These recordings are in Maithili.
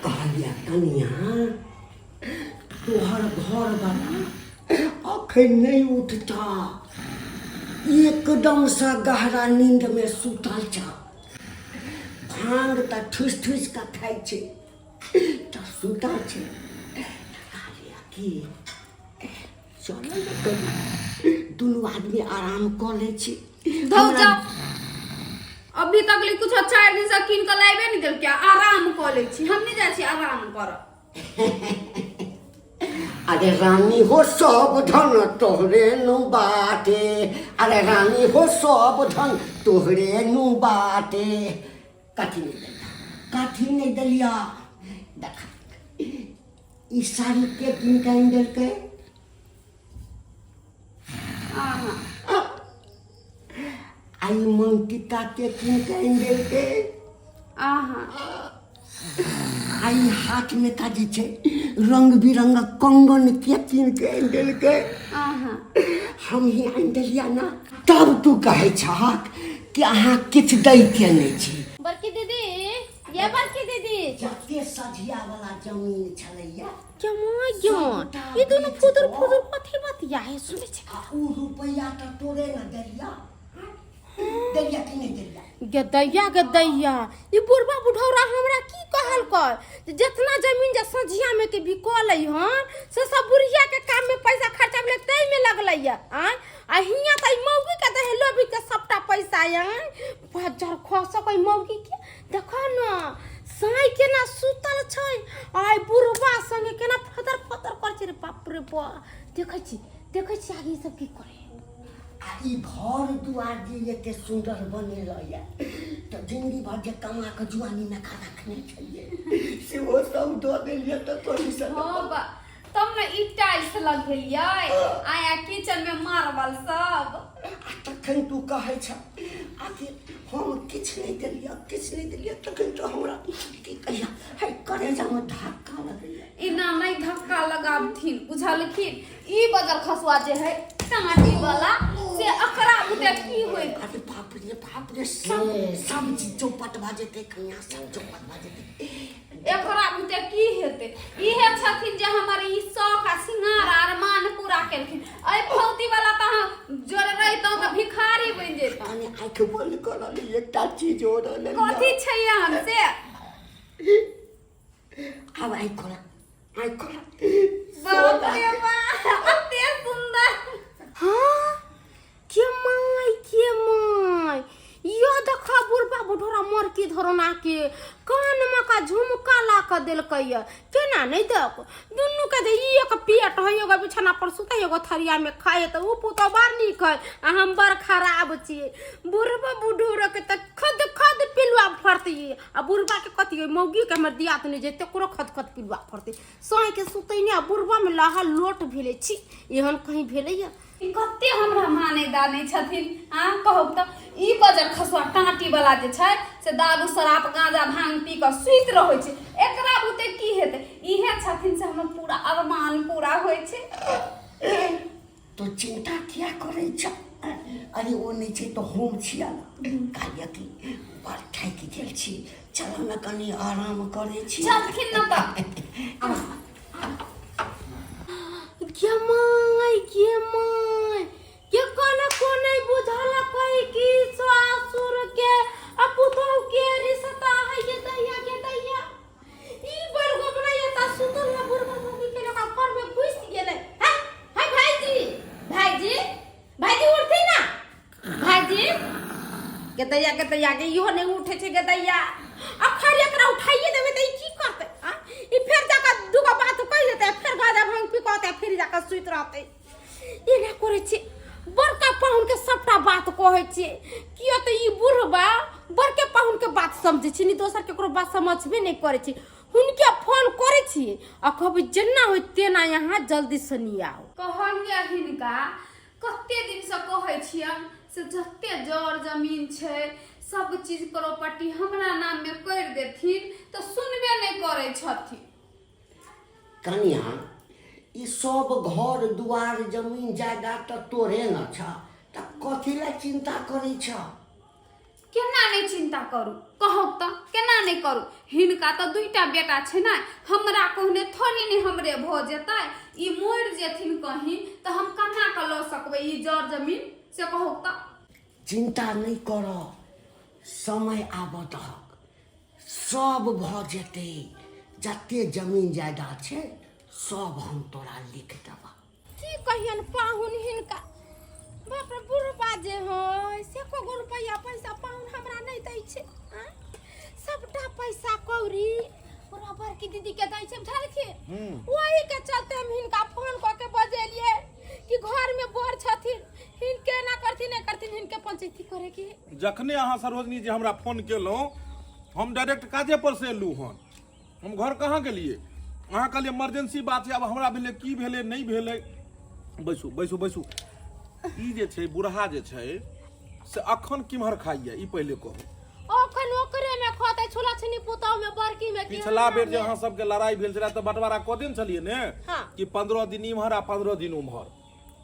कहलिया कनिया तोहर घर वाला अखन नहि उठता एकदमसँ गहरा नींदमे सुतल छ भांग तऽ ठुसि ठुसि कऽ खाइ छै तऽ सुतल छै कहलिया की चल ने कनी दुनू आदमी आराम कऽ लै छी धौ जाओ अभी तक ले कुछ 4 दिन से कीन के लाइबे नहीं देलकै। आराम कऽ लै छी, हम नहीं जाइ छी आराम करऽ। अरे रानी हो, सब धन तोहरे नु बाटे। अरे रानी हो, सब धन तोहरे नु बाटे। कथी नहीं देलिया, कथी नहीं देलिया? देख, ई साड़ी के कीन के आनि देलकै? अहाँ। आ ई मंगटीका के कीन के आनि देलकै? अहाँ। आ ई हाथ में का जे छै रंग बिरंगक कंगन के कीन के आनि देलकै? अहाँ। हम ही आनि देलिया ना? तब तू कहै छहक कि अहाँ किछु दै के नहि छी। बड़की दीदी, ये बड़की दीदी। जते सझिया वाला जमीन छलैया क्या माय ज्ञान, ई दुनू फुदुर फुदुर कथी बतिया है? सुनै छै। आ उ रुपैआ तऽ तोरे ने देलिया? देलिया कि नहि देलिया? गदैया गदैया, ई बुढ़बा बुढ़ौरा हमरा की कहलकै जे जितना जमीन जे सझिया में के बिकलै हन से सब बुढ़िया के काम में पैसा खर्चा भेलै, ताहि में लगलै या। आँय, आ हियाँ तऽ ई मौगी के दहे लोभी के सबटा पैसा। आँय, बजर खसक मौगी के देख न, साँय केना सुतल छै, आइ बुढ़बा संगे केना फदर फदर करै छै। रे बाप रे बा, देखै छी, देखै छी आगे ई सब की करे। आ ई घर दुआर जे एते सुन्दर बनेल यऽ तऽ जिंदगी भर जे कमा कऽ जुआनीमे खा रखने छलियै सेहो सब दऽ देलियै तऽ तोरी सब। हाँ बा, तब ने ई टाइल्स लगेलियै आया किचन में मार्बल सब। आ तखन तू कहै छ आखिर हम किछु नहि देलियै, किछु नहि देलियै। तखन तऽ हमरा की कहिया है करेजामे धक्का लगैया। एना नहि धक्का लगाबथिन, बुझलखिन? ई बजर खसुआ जे है टाटी वाला से अकरा बुते की होइत? अरे बाप रे बाप रे, सब सब चीज चौपट भऽ जेतै कन्या, सब चौपट भऽ जेतै। एकरा बुते की हेतै? इहे छथिन जे हमर ई शौक आ सिंगार आ अरमान पूरा केलखिन। एहि फौती वाला तऽ अहाँ जोड़े रहितहुँ तऽ भिखारी बनि जैतहुँ। कने आँखि बंद करल एकटा चीज हो रहल। कथी छै अहाँ से? आब आँखि खोला, आँखि खोला। बाप रे बाप, अते सुंदर! हाँ के माय, के माय, यो देखा बुढ़बा बुढ़ोरा मर की धरोना के कान में का झुमका ला के देलकै ये। केना नहीं देख, दुनू के जे ई एक पेट है, एगो बिछाना पर सुते, एगो थरिया में खाए, तऽ उ पुतो बड़ नीक है आ हम बड़ खराब छियै। बुढ़बा बुढ़ोरा के तऽ खद खद पिलुआ फड़तै। आ बुढ़बा के कथी, मौगी के हमर दियात नहि जे तकरो खद खद पिलुआ फड़तै। साँझ के सुतै नहि आ बुढ़बा में लाहा लोट भेलै। छी, एहन कहीं भेलै ये? ई कते हमरा मानै दानै छथिन। आ कहू तऽ ई बजर खसुआ टाँटी वाला जे छै से दारू शराब गांजा भांग पी कऽ सुति रहै छै, एकरा बुते की हेतै? इहे छथिन से हमर पूरा अरमान पूरा होइ छै। तो चिंता किया करै छ? अरे ओ नहि छै तऽ हम छियै ने। कहलियै कि बड़ थाकि गेल छी, चल ने कनि आराम करै छी। चलखिन ने तऽ। गे माय, गे माय, के कोना को नहीं बुझलकै कि सासुर के आ पुतहु के रिश्ता है। ये दैया, के दैया, ई बड़ गोबना ये ता सुतल है, बुढ़बा मौगी के लगा घर में घुस गेलै। हैं हैं, भाईजी, भाईजी, भाईजी, उठती ना भाईजी। के दैया, के दैया, के इहो नहीं उठे छै। के दैया, अब खैर एकरा उठाइए देबै तऽ ई की करतै? आ ई फेर जाकऽ दूगो बात कहि देतै, फेर गाजा भांग पी कऽ फिर जाकऽ सुति रहतै। एना करै छै, बड़का पाहुनके सबटा बात कहै छियै, किया तऽ ई बुढ़बा बड़के पाहुनके बात समझै छै, नहि दोसर केकरो बात समझबे नहि करै छै। हुनके फोन करै छियै आ कहबै जेना होइ तेना यहाँ जल्दी से नहीं आउ। कहलियै हिनका, कते दिनसँ कहै छियनि से जते जर जमीन छै सब चीज प्रॉपर्टी हमरा नाममे करि देथिन, तऽ सुनबे नहि करै छथिन। कनिया, ई सब घर दुआर जमीन जायदाद तऽ तोरे न छ, तऽ कथी लए चिंता करै छ? केना नहि चिन्ता करू कहू तऽ केना नहि करू हिनका तऽ दुइटा बेटा छै ने हमरा कहने थोड़ी नहि हमरे भऽ जेतै ई मरि जेथिन कहीं तऽ हम केना कऽ लऽ सकबै ई जर जमीन से कहू तऽ चिन्ता नहि कर समय आबऽ दहक सब भऽ जेतै जते जमीन जायदाद छै सब हम तोरा लिख देबह की कहियन पाहुन हिनका बाप रे बुढ़बा जे है से एको गो रुपैआ पैसा पाहुन हमरा नहि दै छै आँय? सबटा पैसा कौड़ी पूरा बड़की दीदी के दै छै बुझलखिन ओही के चलते हम हिनका फोन कऽ के बजेलियै कि घर में बर छथिन हिनके एना करथिन नहि करथिन हिनके पंचायती करे के है। जखने अहाँ सरोजनी जी हमरा फोन केलहुँ हम डायरेक्ट काजे पर से एलहुँ हन हम घर कहाँ गेलियै अहाँ कहलियै इमरजेंसी बात छै आब हमरा भेलै की भेलै नहि भेलै बैसू बैसू बैसू ई जे छै बुढ़हा जे छै से अखन किम्हर खाइया ई पहिले कहू अखन ओकरे में खतै छुला छिनी पुतौ में बड़की में की पिछला हमरा बेर जे में। अहाँ सबके लड़ाई भेल छलै तऽ बंटवारा कऽ देने छलियै ने हाँ। कि 15 दिन इम्हर आ 15 दिन उम्हर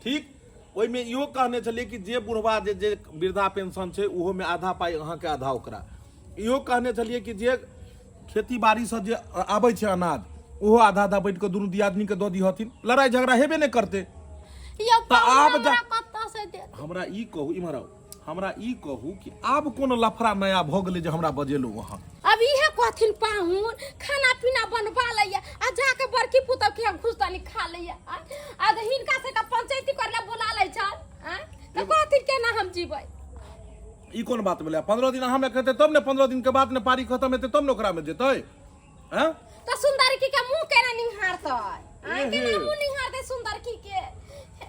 ठीक ओहिमे इहो कहने छलियै कि जे बुढ़वा जे जे वृद्धा पेंशन छै ओहोमे आधा पाइ अहाँके आधा ओकरा इहो कहने छलियै कि जे खेती बाड़ीसँ जे आबै छै अनाज ओहो आधा आधा बाँटि कऽ दुनू दियादनीके दऽ दिहथिन लड़ाइ झगड़ा हेबे नहि करतै यौ तऽ आब हमरा जा- कतऽ से देत हमरा ई कहू इम्हर आउ हमरा ई कहू कि आब कोनो लफड़ा नया भऽ गेलै जे हमरा बजेलहुँ अहाँ अब इहे कहथिन पाहुन खाना पीना बनवा लैया आ जाके बड़की पुतहु के घुसतानी खा लैया आ आ हिनका से पंचायती करला बोला लै छल आ तऽ कहथिन केना हम जीबै ई कोन बात भेलै 15 दिन अहाँमे खेतै तब ने 15 दिन के बाद ने पारी खतम हेतै तब ने ओकरामे जेतै हैं तऽ सुंदरकी के मुंह केना निहारतै आ एहे। केना मुंह निहारतै सुंदरकी के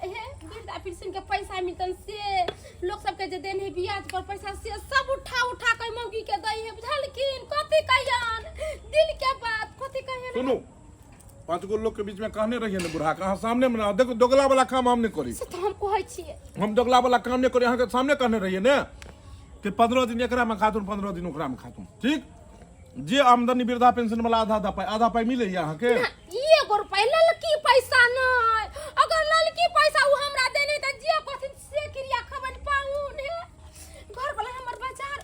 हे वृद्धा पेंशन के पैसा मिलतन से लोक सबके जे देन है ब्याज पर पैसा से सब उठा उठा के मौगी के दै है बुझलखिन कथी कहियन दिल के बात कथी कहियन सुनू पांच गो लोग के बीच में कहने रहिए ने बुढ़ा के अहाँ सामने में ना देखो दोगला वाला काम हम नहीं करी से तऽ हम कहै छियै हम दोगला वाला काम नहीं करी अहाँ के सामने कहने रहिए ने कि 15 दिन एकरा में खातुन 15 दिन ओकरा में खातुन ठीक जे आमदनी वृद्धा पेंशन वाला आधा आधा पाई आधा पाई मिलैया अहाँके ना, एगो रुपया ललकी पैसा नहीं अगर ललकी पैसा उ हमरा देने त जे कहथिन से क्रिया खबन पाहुन हे घर वाला हमर बाजार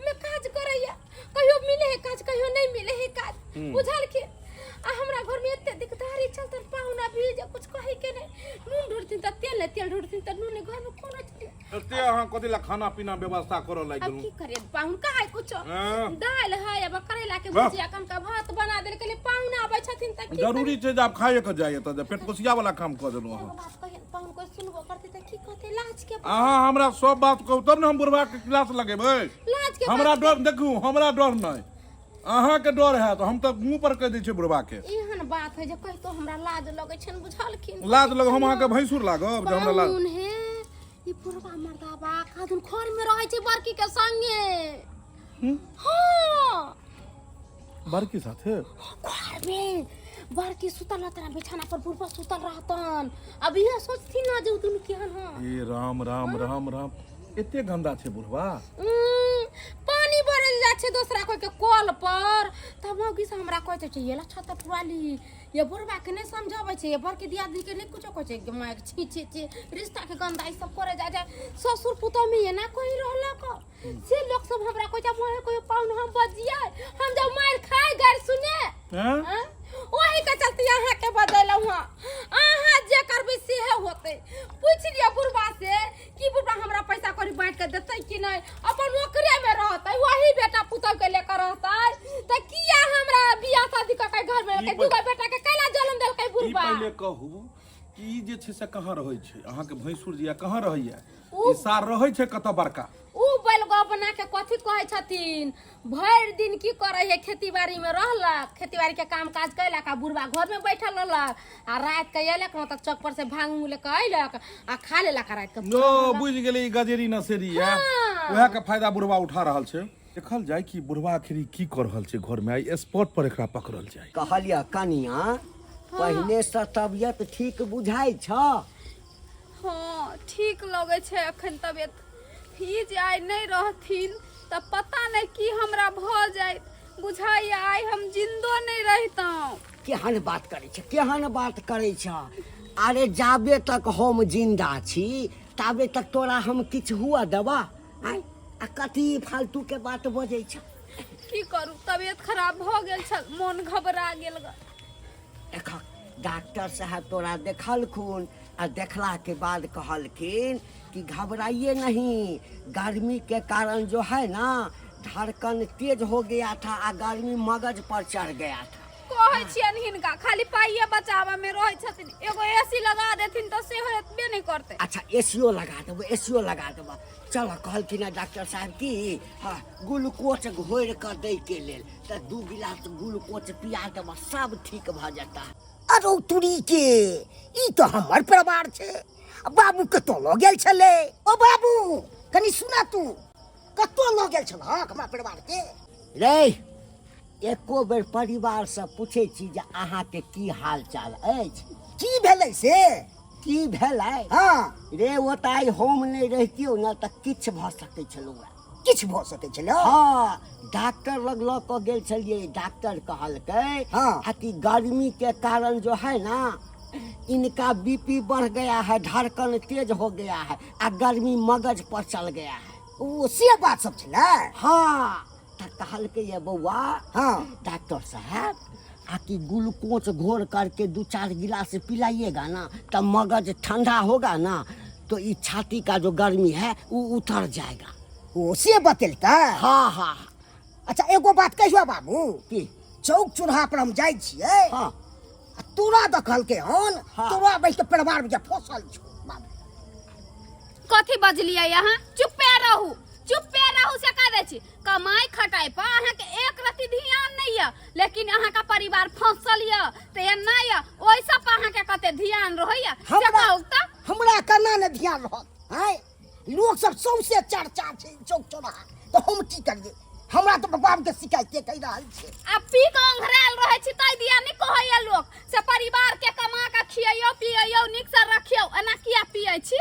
में काज करैया कहियो मिले है काज कहियो नहीं मिले है काज बुझल के आ हमरा घर में एते दिकदारी चलतन पाहुन अभी जे कुछ कहे के नहीं नून ढूंढथिन त तेल नहीं तेल ढूंढथिन त नून नहीं घर में कोनो चीज एते अहाँ कथी ला खाना पीना व्यवस्था करऽ लागि अब गेलहुँ की करे पाहुन का है कुछ हाँ। दाल है अब करेला के वाह। भुजिया कनका भात बना देल के पाहुन आबै छथिन त की जरूरी छै जे आब खाइए के जाइए तऽ पेट पोसिया वाला काम कऽ देलहुँ एगो अहाँ बात कहियन पाहुन कोई सुनबो करते त की कहते लाज के बात अहाँ हमरा सब बात कहू तब ने हम बुढ़बा के क्लास लगेबै लाज के हमरा बात डर देखू हमरा डर नहि अहाँके डर हैत हम तऽ मुँह पर कहि दै छियै बुढ़बा के एहन बात है जे कहितो हमरा लाज लगै छन बुझलखिन लाज लग हम अहाँके भैंसुर लागब जे हमरा लाज पाहुन हे ई बुढ़वा मर्दाबा खादुन घर में रहै छै बड़की के संगे हाँ बड़की साथे घर में बड़की सुतल रहतन बिछाना पर बुढ़वा सुतल रहतन अब इहे सोचथिन ना जे उ दुनू केहन हन हे राम राम राम राम एते गंदा छै बुढ़वा पानी भरे जाइ छै दोसरा कोई के कल पर तब मौगी से हमरा कहै छै ये ला छत पुराली ये बुढ़वा के नहीं समझाबै छै ये बड़की दियादनी के नहीं कुछो कहै छै कि माय छी छी छी रिश्ता के गंदा ई सब करे जा जा ससुर पुतोह में एना कहि रहलक से लोग सब हमरा कहै छै मोहे कोई पाहुन हम बजियै हम जब मार खाय गारि सुने हैं? आँय? ओही के चलते अहाँ के बजेलहुँ हँ अहाँ जे करबै सेहे होतै पूछि लिअ बुढ़बा से कि बुढ़बा हमरा पैसा कौड़ी बाँटि के देतै कि नहि अपन ओकरे में रहतै वही बेटा पुतहु के लेकर रहतै तऽ किया हमरा बियाह शादी कऽ के घर में ई रखै दूगो बेटा के कैला जन्म देलकै ई बुढ़बा पहिले कहू कि ई जे छै से कहाँ रहै छै अहाँके भैंसुर जी कहाँ रहैया उ- ई सार रहै छै कतऽ बड़का उ बैलगो बना के कथी कहै छथिन भरि दिन की करै है खेती बाड़ी में रहलक खेती बाड़ी के काम काज कैलक आ बुढ़बा घर में बैठल रहलक आ रात के अयलक ने तऽ चौक पर से भांग उंग लेके अयलक आ खा लेलक आ रात के ओ बुझि गेलै ई गजेरी नसेरी या हाँ। उएह के फायदा बुढ़वा उठा रहल छै देखल जाय कि बुढ़वा आखिर ई की कर रहल छै घर में आई स्पॉट पर एकरा पकड़ल जाय कहलियै कनिया पहिने से तबियत ठीक बुझाइ छ हँ ठीक लगै छै अखन तबियत ई जे आइ नहि रहथिन तऽ पता नहि की हमरा भऽ जाइत बुझाइए आइ हम जिन्दो नहि रहितहुँ केहन बात करै छ केहन बात करै छ अरे जाबे तक हम जिंदा छी ताबे तक तोरा हम किछु हुआ देबा आँय आ कथी फालतू के बात बजै छ? की करू, तबियत खराब भऽ गेल छल, मोन घबरा गेल ग। देख, डॉक्टर साहब तोरा देखलखुन आ देखला के बाद कहलखिन कि घबराइए नहीं, गर्मी के कारण जो है ना धड़कन तेज हो गया था आ गर्मी मगज पर चढ़ गया था। कहै छियनि हिनका खाली पाइए बचाबऽ मे रहै छथिन, एगो एसी लगा देथिन तऽ सेहो एतबे नहि करतै। अच्छा एसीओ लगा देबो, एसीओ लगा देबो। चल कहलखिन हँ डॉक्टर साहब कि हँ ग्लूकोज घोरि कऽ दैके लेल, तऽ 2 गिलास ग्लूकोज पिया देबऽ, सब ठीक भऽ जेता। अरे तुरी के, ई तऽ हमर परिवार छै। आ बाबू कतऽ लऽ गेल छलै? ओ बाबू कनि सुना, तू कतऽ लऽ गेल छलहक हमरा परिवार के? रे एको बेर परिवारसँ पूछै छी जे अहाँके की हाल चाल अछि? की भेलै से? की भेलै? हँ रे ओ तऽ आइ हम नहि रहितियौ ने तऽ किछु भऽ सकै छलौ। किछु भऽ सकै छलै? हँ, डॉक्टर लग लऽ कऽ गेल छलियै, डॉक्टर कहलकै हँ। आ कि गर्मी के कारण जो है ना इनका बीपी बढ़ गया है, धड़कन तेज हो गया है आ गर्मी मगज पर चल गया है। ओ से बात सब छलै? हाँ, तऽ कहलकै ये बौआ हँ डॉक्टर साहब आ कि ग्लूकोज घोर करके 2-4 गिलास पिलाइएगा ना तब मगज ठंडा होगा ना, तो ई छाती का जो गर्मी है वो उतर जाएगा। ओ से बतेलकै? हाँ हाँ। अच्छा एगो बात कहियो बाबू। की? चौक चौराहा पर हम जाइ छियै। हाँ। आ तोरा देखलकै हन। हाँ। तोरा बैठ के परिवार में जे फसल छौ बाबू। कथी बजलियै अहाँ? चुप्पे रहू, चुप्पे रहू से कह दै छी। कमाई खटाई पर अहाँके एक रत्ती ध्यान नहि यऽ, लेकिन अहाँके परिवार फंसल यऽ तऽ एना यऽ, ओहि सब पर अहाँके कते ध्यान रहैया से कहू तऽ? हमरा केना ने ध्यान रहत? आँय, लोक सब सौंसे चर्चा छै चौक चौराहा, तऽ हम की करियै? हमरा तऽ बाप के शिकायते कहि रहल छै। आ पी कऽ ओंघरायल रहै छी ताहि दिया नहि कहैया लोक से परिवार के कमा कऽ खियैयौ पियैयौ नीक से रखियौ, एना किया पियै छी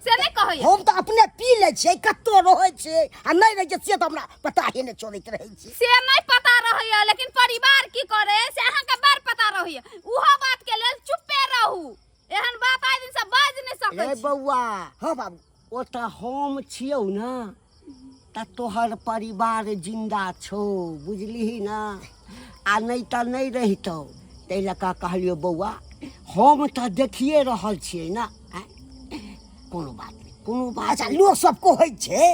से नहि कहैया? हम तऽ अपने पी लै छियै, कतौ रहै छियै आ नहि रहै छियै से तऽ हमरा पता ही नहि चलैत रहै छै। से नहि पता रहैया, लेकिन परिवार की करे से अहाँके बड़ पता रहैया। उहो बात के लेल चुप्पे रहू, एहन बात आइ दिन से बाजि नहि सकै रे छी। बौआ। हँ बाबू। ओ तऽ हम छियौ ने तऽ तोहर परिवार जिंदा छौ, बुझलिही ना? आ नहि तऽ नहि रहितौ। ताहि लऽ कऽ कहलियौ बौआ, हम तऽ देखिए रहल छियै ना। आँय? कोनो बात नहि, कोनो बात अच्छा नहि। लोक सब कहै छै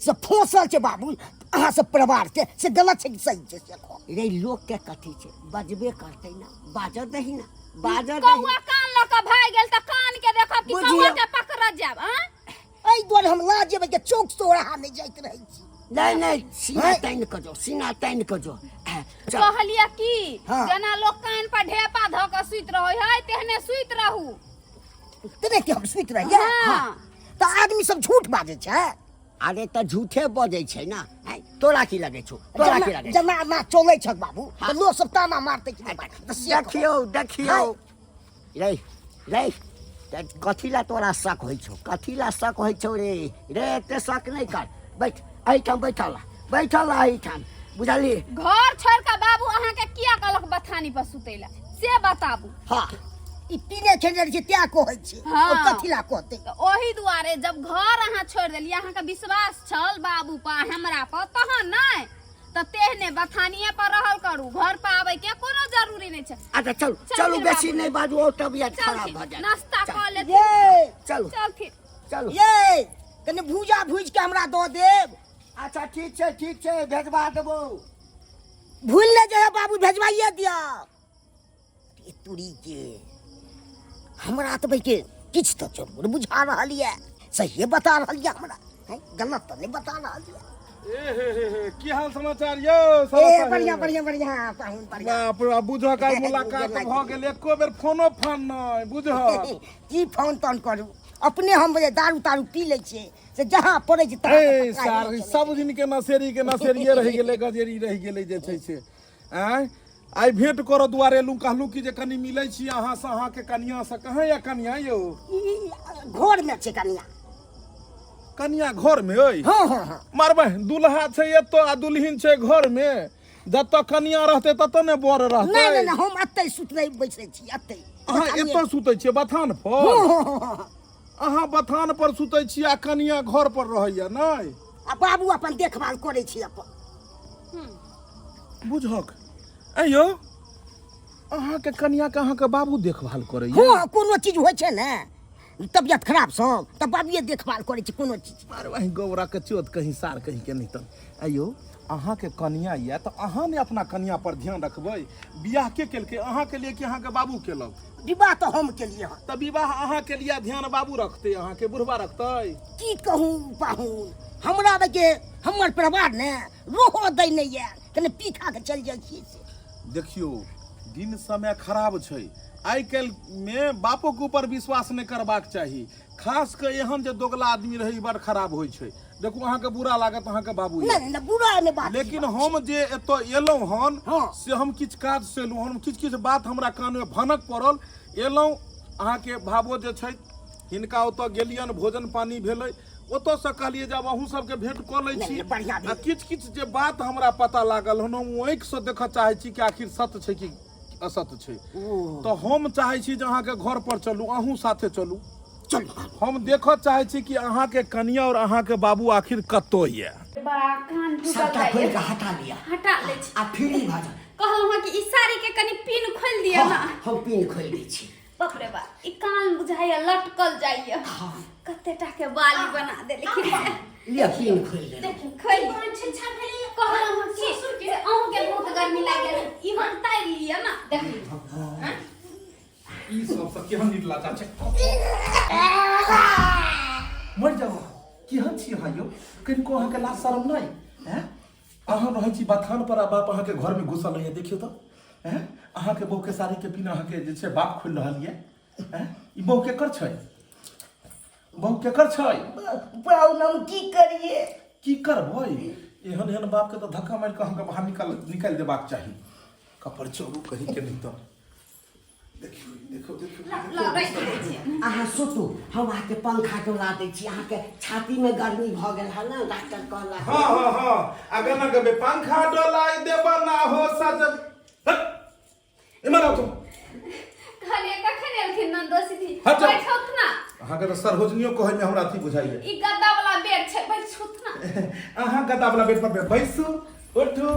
से फंसल छै बाबू अहाँ सब परिवार के, से गलत छै कि सही छै से कहू? रे लोक के कथी छै, बजबे करतै ना, बाजऽ दही ना, बाजऽ दही। कौआ कान लऽ कऽ भागि गेल तऽ कान के देखब कि बुझियौ। कौआ के पकड़त जायब? आँय? एहि दुआरे हम लाज जेबै के चौक चौराहा नहि जाइत रहै छी। नहि नहि, सीना हैं? तानि कऽ जो, सीना तानि कऽ जो। चल। कहलियै की हाँ। जेना लोक कान पर ढेपा धऽ कऽ सुति रहै है तेहने सुति रहू। तेने कि हम सुति रहियै? हाँ। तऽ आदमी सब झूठ बाजै छै। अरे तऽ झूठे बजै छै ना। हैं? तोरा की लगै छौ, तोरा की लगै छौ? जेना ना चलै छक बाबू तऽ लोक सब ताना मारतै कि नहि मारतै? तऽ से कहू। देखियौ देखियौ, रे रे, तऽ कथी ला तोरा शक होइ छौ? कथी ला शक होइ छौ रे? रे एते शक नहि कर, बैठ एहिठाम, बैठल रह, बैठल रह एहिठाम, बुझलिही? घर छोड़ि कऽ बाबू अहाँके किया कहलक बथानी पर सुतै लए से बताबू? हाँ। ई पीने खेने रहै छै तैं कहै छै। हाँ। और कथी ला कहतै? तऽ ओहि दुआरे जब घर अहाँ छोड़ि देलियै, अहाँके विश्वास छल बाबू पर हमरा पर तहन नहि तऽ तेहने बथानिए पर रहल करू, घर पर आबै के कोनो जरूरी नहि छै। अच्छा चलू चल चलू, फिर बेसी बाबू। नहि बाजू, और तबियत खराब चलथिन भऽ जायत। नाश्ता चल, कऽ लेथिन। ये चलू चलथिन। चलू। ये कनि भूजा भूजि के हमरा दऽ देब। अच्छा ठीक छै, ठीक छै, भेजबा देबौ। भूलि नहि जइहे बाबू, भेजबाइए दिअ। ई तुरी के हमरा तऽ भाई के किछु तऽ जरूर बुझा रहल यऽ, सहिए बता रहल यऽ हमरा, हैं? गलत तऽ नहि बता रहल यऽ। ए हे हे हे, की हाल समाचार यौ? ए साहब? बढ़िया बढ़िया बढ़िया पाहुन, बढ़िया। बाप रे, बुझक आइ मुलाकात भऽ गेल, एको बेर फोनो फान नहि बुझक। की फोन तोन करू, अपने हम जे दारू तारू पी लै छियै से जहाँ पड़ै छै तहाँ ए पकड़ा सार जाइ छै। सब दिन के नशेरी के नशेरिये रहि गेलै, गजेरी रहि गेलै जे छै से। आँय, आइ भेंट करऽ दुआरे एलहुँ, कहलहुँ कि जे कनि मिलै छी अहाँसँ, अहाँके कनियाँसँ। कहाँ यऽ कनियाँ यौ? ई घर में छै कनिया। कनिया घर में अइ? हाँ हाँ हाँ। मारबै, दुल्हा छै एतऽ आ दुल्हिन छै घर में। जतऽ कनिया रहतै ततऽ ने बर रहतै। नहि नहि नहि, हम एतै सुतै बैसै छी एतै। अहाँ एतऽ सुतै छियै बथान पर? हाँ, हाँ, हाँ, हाँ। अहाँ बथान पर सुतै छियै आ कनिया घर पर रहैया? नहि आ बाबू अपन देखभाल करै छै अपन। बुझक अयो अहाँके कनियाके अहाँके बाबू देखभाल करैया? हँ, कोनो चीज होइ छै ने तबियत खराब सब तऽ बाबुए देखभाल करै छै कोनो चीज। अरे वही गौरा के चोत कहीं सार कहीं के नहीं। तऽ अयो अहाँके कनिया यऽ तऽ अहाँ ने अपना कनिया पर ध्यान रखबै। बियाह के केलकै, अहाँ के लिए कि अहाँके बाबू केलक? विवाह तऽ हम केलियै हन। तऽ विवाह अहाँ के लिए, ध्यान बाबू रखतै, अहाँके बुढ़वा रखतै? की कहूँ पाहुन, हमरा के हमर परिवार ने रोहो दै नहि यऽ, कने पी खा के चलि जाइ छियै से। देखियौ दिन समय खराब छै, आइ काल्हि मे बापो के ऊपर विश्वास नहि करबाक चाही, खास कऽ एहन जे दोगला आदमी रहै ई बड़ खराब होइ छै। देखू अहाँके बुरा लागत अहाँके बाबू नहि नहि, बुरा नहि बात, लेकिन हम जे एतऽ एलहुँ हन हँ। से हम किछु काज से एलहुँ हन, किछु किछु बात हमरा कानमे भनक पड़ल, एलहुँ। अहाँके भाबो जे छै हिनका ओतऽ गेलियनि, भोजन पानी भेलै, ओतऽसँ कहलियै जे आब अहूँ सबके भेंट कऽ लै नहि, छी। नहि, बढ़िआँ भेल। आ किछु किछु जे बात हमरा पता लागल हन हम आँखिसँ देखऽ चाहै छी कि आखिर सत्य छै कि असत्य छै। ओ। तऽ हम चाहै छी जे अहाँके घर पर चलू, अहूँ साथे चलू। चलू। हम देखऽ चाहै छी कि अहाँके कनिया और अहाँके बाबू आखिर कतऽ यऽ। बा कान टूटल सबटा जाइए। खोलि कऽ हटा लिअ। हटा लै छी। आ फ्री भऽ जाउ। कहलहुँ हँ कि ई साड़ी के कनि पिन खोलि दिअ ने। हँ, हम पिन खोलि दै छी। बाप रे बाप, ई कान बुझाइए लटकल जाइए, कते टा के बाली बना देलखिन। लिअ पिन खोलि देलहुँ। देखियौ खोलि छिछा भेलै। कहलहुँ हँ कि से अहूँके बहुत गर्मी लागल, ई हम उतारि लिअ ने। देखियौ ई सब से केहन निर्लज्जा छै, मरि जाउ अहाँ। केहन छी अहाँ यौ? कनिको अहाँके लाज शरम नहि हैं? अहाँ रहै छी बथान पर आ बाप अहाँके घरमे घुसल रहैए। देखियौ तऽ हैं, अहाँके बहूके साड़ीके पिन अहाँके जे छै बाप खोलि रहल यऽ हैं। ई बहू केकर छै? बहू केकर छै? पाहुन हम की करिए? की करबै? एहन एहन बापके तऽ धक्का मारि कऽ अहाँके बाहर निकाल निकालि देबाक चाही। कपड़ चोरू कहीं के नहीं। तऽ देखियौ देखियौ देखियौ। ल राखि दै छियै। अहाँ सुतू, हम अहाँके पंखा डोला दै छी, अहाँके छातीमे गर्मी भऽ गेल है ने, डॉक्टर कहलक। हाँ हाँ हाँ, आ गाना गबे, पंखा डोलाई देबा ना हो सजन। हट, इमर आओ तुम। कहलियै कखन एलखिन नन्दोसी जी? हट जाओ। बैठौथ ना। अहाँके तऽ सरहोजनियो कहैमे हमरा अथी बुझाइए। ई गद्दा वाला बेड छै, बैठौथ ना। अहाँ गद्दा वाला बेड पर बैसू, उठू,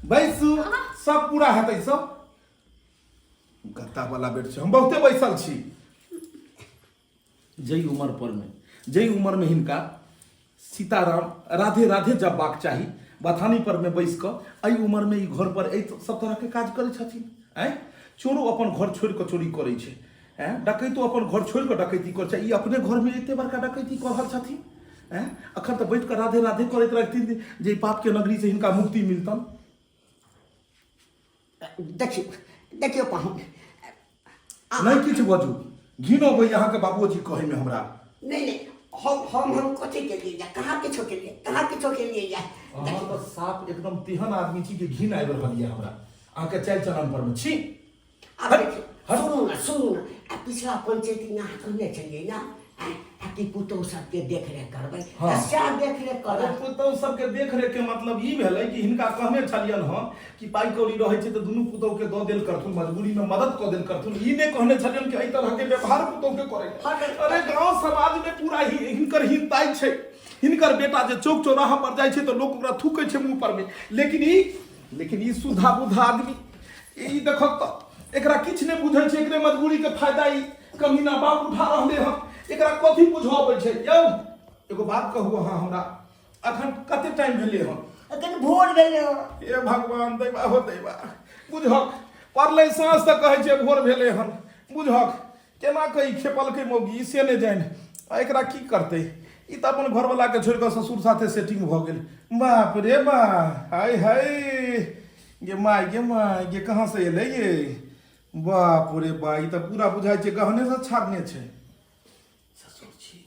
बैसू, सब पूरा हेतै सब। गद्दा वाला बेड छै, हम बहुते बैसल छी। जै उमर पर में, जै उमर में हिनका सीताराम राधे राधे जपबाक चाही, बथानी पर में बैस कऽ एहि उमर में ई घर पर एहि सब तरह के काज करै छथिन। आँय, चोरो अपन घर छोड़ि कऽ चोरी करै छै, आँय, डकैतो अपन घर छोड़ि कऽ डकैती करै छै, ई अपने घर में एते बड़का डकैती कऽ रहल छथिन। आँय, अखन तऽ बैठ कऽ राधे राधे करैत रहथिन जे ई पाप के नगरी से हिनका मुक्ति मिलतन। देखियौ देखियौ पाहुन, नहि किछु बजू, घिन अबैया अहाँके बाबूजी कहैमे हमरा। नहि नहि, हम हम हम कथी केलियै या कहाँ किछो केलियै, कहाँ किछो केलियै या? अहाँ तऽ साफ एकदम तेहन आदमी छी कि घिन आबि रहल यऽ हमरा अहाँके चालि चलन परमे छी। आब देखियौ, सुनू ने सुनू ने, आ पिछला पंचायती में अहाँ कहने छलियै ने आ कि पुतोहु सबके देखरेख करबै। हाँ। तऽ सएह देखरेख अरे करब। पुतोहु सबके देखरेख के मतलब ई भेलै कि हिनका कहने छलियनि हँ कि पाइ कौड़ी रहै छै तऽ दुनू पुतोहु के दऽ देल करथुन, मजबूरी में मदद कऽ देल करथुन। ई नहि कहने छलियनि कि एहि तरह के व्यवहार पुतोहु के करै। हाँ, अरे गांव समाज में पूरा ही हिनकर हिनताइ छै। हिनकर बेटा जे चौक चौराहा पर जाइ छै तऽ लोक ओकरा थूकै छै मुंह पर में, लेकिन ई सुधा बुधा आदमी ई देखक तऽ एकरा किछु नहि बुझै छै। एकरे मजबूरी के फायदा ई कमीना बाप उठा रहले हन। एकरा कथी बुझऽ अबै छै यौ? एगो बात कहू अहाँ हमरा, अखन कते टाइम भेलै हन? अखन भोर भेलै हन। हे भगवान, दैबा हो दैबा, बुझक पड़लै साँझ तऽ कहै छै भोर भेलै हन। बुझक केना कऽ ई खेपलकै मौगी से नहि जानि। आ एकरा की करतै? ई तऽ अपन घरवलाके छोड़ि कऽ ससुर साथे सेटिंग भऽ गेल। बाप रे बा, हाय हाय गे माय, गे माय गे, कहाँ से एलै ये? बाप रे बा, ई तऽ पूरा बुझाइ छै गहने से छाड़ने छै। ससुर जी,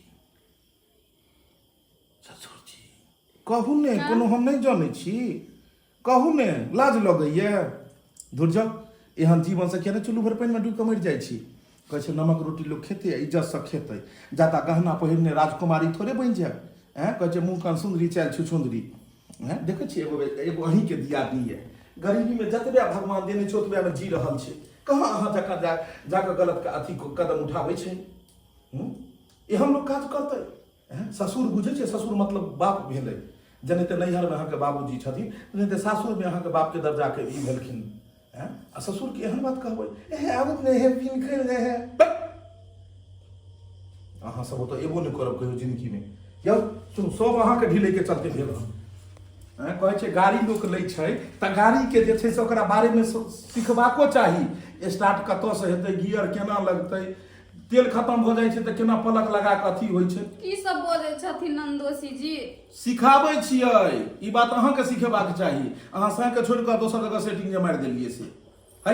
ससुर जी, कहू ने, कोनो हम नहि जनै छी, कहू ने, लाज लगैए? धुर जाउ, एहन जीवनसँ किया नहि चुल्लू भरि पानिमे डूबि कऽ मरि जाइ छी? कहै छै नमक रोटी लोक खेतै आ इज्जतसँ खेतै, जादा गहना पहिरने राजकुमारी थोड़े बनि जायब। आँय, कहै छै मुँह कान सुन्दरी चालि छुछुन्दरी। आँय, देखै छियै एगो एगो अहीँके दियादनी यऽ, गरीबीमे जतबे भगवान देने छै ओतबेमे जी रहल छै, कहाँ अहाँ जकाँ जा जाकऽ गलत अथी कदम उठाबै छै। हूँ, एहन लोक काज करतै? आँय, ससुर बुझै छै? ससुर मतलब बाप भेलै। जेनाहिते नैहरमे अहाँके बाबूजी छथिन तेनाहिते सासुरमे अहाँके बापके दर्जाके ई भेलखिन। हैं आ ससुरके एहन बात कहबै, एहे आबत नहि हे पिन खेल रहे है। अहाँ सब ओतऽ एबो नहि करब कहियो जिंदगीमे। यौ सुनू, सब अहाँके ढिलैके चलते भेल हन। हैं, कहै छै गाड़ी लोक लै छै तऽ गाड़ीके जे छै से ओकरा बारेमे सिखबाको चाही। स्टार्ट कतऽसँ हेतै, गियर केना लगतै, तेल खतम भऽ जाइ छै तऽ केना पलक लगा कऽ अथी होइ छै। की सब बजै छथिन नन्दोसी जी? सिखाबै छियै ई बात अहाँके सिखेबाक चाही। अहाँ साँके छोड़ि कऽ दोसर जगह सेटिंग जे मारि देलियै से है।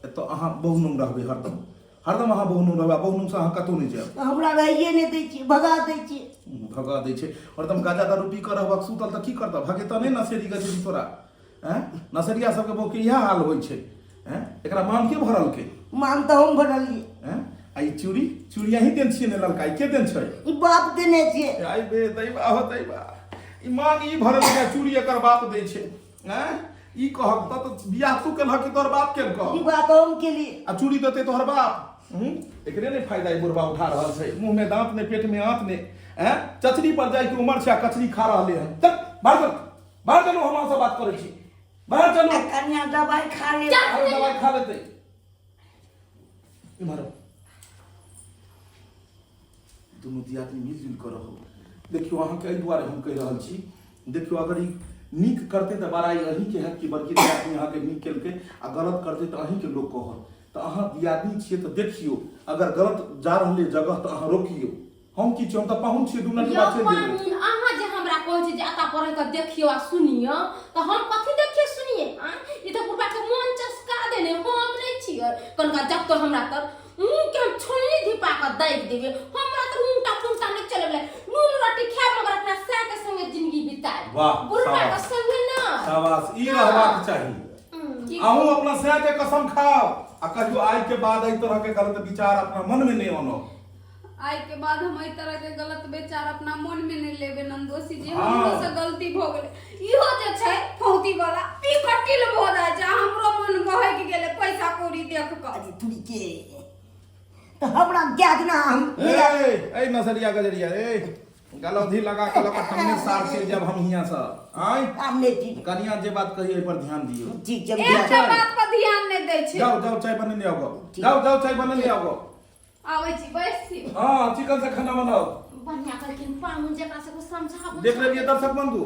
एतऽ अहाँ बहुनुम रहबै हरदम, हरदम अहाँ बहुनुम रहबै आ बहुनुमसँ अहाँ कतहु नहि जायब। हमरा रहैए नहि दै छियै, भगा दै छियै। भगा दै छै हरदम। गाजा दारू पी कऽ रहबक सुतल तऽ की करतऽ? भगेतऽ नहि नशेरी गजेरी तोरा? आँय, नशेरिया सबके बहुके इएह हाल होइ छै। आँय, एकरा मांग के भरलकै? मांग तऽ हम भरलियै। आँय, आ ई चूड़ी, चूड़ी अहीं देन छियै ने ललका? ई के देन छै? ई बाप देने छियै। आई बे दैबा हो दैबा, ई मांग ई भरलकै, चूड़ी एकर बाप दै छै। आँय, ई कहक तऽ बियाह तू केलहक कि तोहर बाप केलकऽ? ई बात हम केलियै। आ चूड़ी देतै तोहर बाप? हूँ, एकरे नहि फायदा ई बुढ़बा उठा रहल छै। मुँह में दांत नहि, पेट में आंत नहि। आँय, चचरी पर जाय के उमर छै आ कचरी खा रहले हन। चल बाहर चल, बाहर चलू, हम अहाँ से बात करै छी, बाहर चलू। आ कनिया दवाइ खा ले। अरे दवाइ खा लेतै। इम्हर आउ। दुनू दियादनी मिलजुल कऽ रहू। देखियौ, अहाँके एहि दुआरे हम कहि रहल छी, देखियौ अगर ई नीक करतै तऽ बड़ाइ अहीँके हैत कि बड़की दियादनी अहाँके नीक केलकै, आ गलत करतै तऽ अहीँके लोक कहत। तऽ अहाँ दियादनी छियै तऽ देखियौ, अगर गलत जा रहलै जगह तऽ अहाँ रोकियौ। हम की छी? हम तऽ पाहुन छियै, 2 मिनट यौ बाद चलि जेबै। पाहुन, अहाँ जे हमरा कहै छी जे एतऽ पर रहि कऽ देखियौ आ सुनियौ, तऽ हम कथी देखियै सुनियै? आँय, ई तऽ बुढ़बा के मन चसका देने। हम नहि छियै कनका जब तो हमरा तर मुँह के हम छोलनी धिपा कऽ दाबि देबै। हमरा तऽ उनटा पुनटा नहि चलबले, नून रोटी खायब मगर अपना साय के संगे जिंदगी बितायब, वाह, बुढ़बा के शाबाश। संगे ना। शाबाश, ई रहबाक चाही। अहूँ अपना साय के कसम खाओ आ कहियो आइ के बाद एहि तरह के गलत विचार अपना मन में नहि आनब। आइ के बाद हम एहि तरह के गलत विचार अपना मन में नहीं लेबे नंदोसी जी। हाँ। हमरो से गलती भ गेलै। इहो जे छै फौती वाला पी कटिल भ जाइ छै, हमरो मन बहक गेलै पैसा कौड़ी देख कऽ। अरे तुरी के तऽ हमरा दए देना हम। ए ए नसरिया गजरिया, ए गलौधी लगा के लगा टन्ने सार चलि जाब हम हियाँ से। आँय, आब नहि ठीक। कनिया जे बात कही एहि पर ध्यान दियौ। ठीक छै। एकटा बात पर ध्यान नहि दै छै। जाओ जाओ, चाय बनेने आउ गो। जाओ जाओ, चाय बनेने आउ गो। आबै छी, बैस छी। हाँ, चिकन से खाना बनाओ। बढ़िया कहलखिन पाहुन, जकरा सबके समझाबू। देख लेलियै दर्शक बंधु,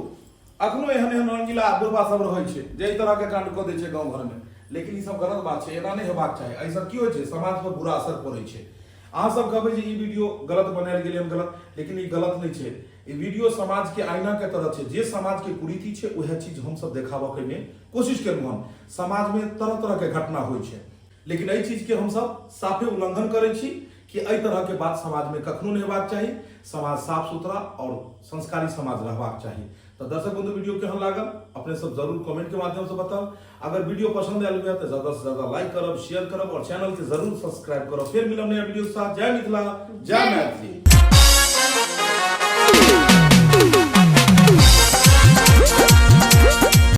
अखनो एहन एहन रंगीला बुढ़बा सब रहै छै जे एहि तरह के कांड कऽ दै छै गाँव घर में। लेकिन ई सब गलत बात छै, एना नहि हेबाक चाही। एहिसँ की होइ छै, समाज पर बुरा असर पड़ै छै। अहाँ सब कहबै जे ई वीडियो गलत बनायल गेलै हन गलत, लेकिन ई गलत नहि छै। ई वीडियो समाज के आईना के तरह छै। जे समाज के कुरीति छै उएह चीज हमसब देखाबऽ के मे कोशिश केलहुँ हन। समाज में तरह तरह के घटना होइ छै, लेकिन एहि चीजके हमसब साफे उल्लंघन करै छी कि एहि तरहके बात समाजमे कखनो नहि हेबाक चाही। समाज साफ सुथरा आओर संस्कारी समाज रहबाक चाही। तऽ दर्शक बंधु, वीडियो केहन लागल अपने सब जरूर कमेंट के माध्यम से बताउ। अगर वीडियो पसंद आयल हुए तऽ ज्यादा से ज्यादा लाइक करब, शेयर करब और चैनल के जरूर सब्सक्राइब करब। फेर मिलब नया वीडियो के साथ। जय मिथिला, जय मैथिली।